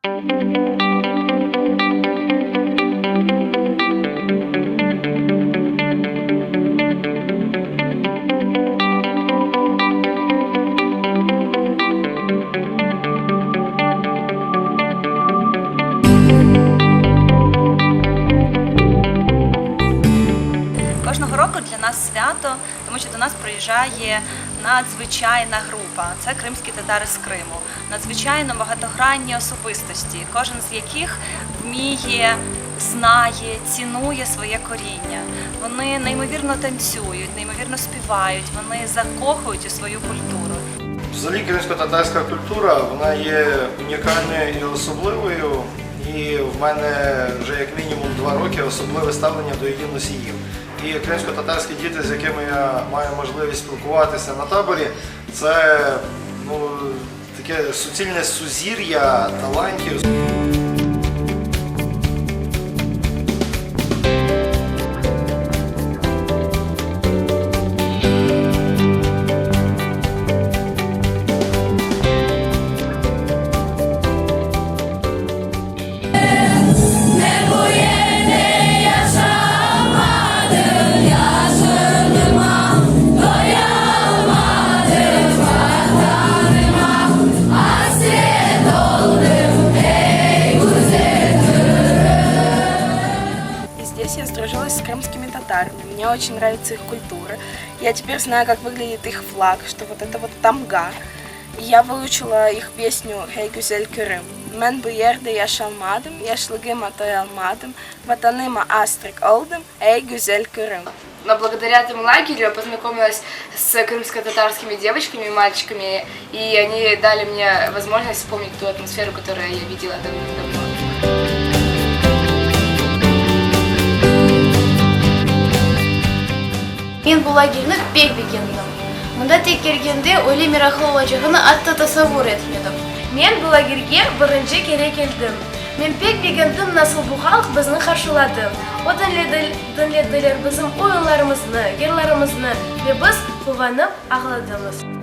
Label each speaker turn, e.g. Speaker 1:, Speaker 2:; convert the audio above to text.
Speaker 1: Кожного року для нас свято, тому що до нас приїжджає надзвичайна група. Це кримські татари з Криму, надзвичайно багатогранні особистості, кожен з яких вміє, знає, цінує своє коріння. Вони неймовірно танцюють, неймовірно співають, вони закохують у свою культуру.
Speaker 2: Взагалі кримсько-татарська культура вона є унікальною і особливою, і в мене вже як мінімум два роки особливе ставлення до її носіїв. І кримсько-татарські діти, з якими я маю можливість спілкуватися на таборі, це ну, таке суцільне сузір'я талантів.
Speaker 3: И здесь я сдружилась с крымскими татарами. Мне очень нравится их культура. Я теперь знаю, как выглядит их флаг, что вот это вот тамга. И я выучила их песню «Hey güzel Qırım». Men bu yerde yaşalmadım, yaşlığıma toyalmadım, Vatanıma asret oldım, ey güzel Qırım.
Speaker 4: Но благодаря этому лагерю я познакомилась с крымско-татарскими девочками и мальчиками, и они дали мне возможность вспомнить ту атмосферу, которую я видела давным-давно.
Speaker 5: Men bu lagerni pek begendim. Mında tek kelgende öyle meraqlı olacağını atta tasavvur etmedim.
Speaker 6: Men bu lagerge birinci kere keldim. Men pek begendim nasıl bu halq bizni qarşıladı. O diñlediler bizim oyunlarımıznı, yırlarımıznı ve biz quvanıp ağladımız.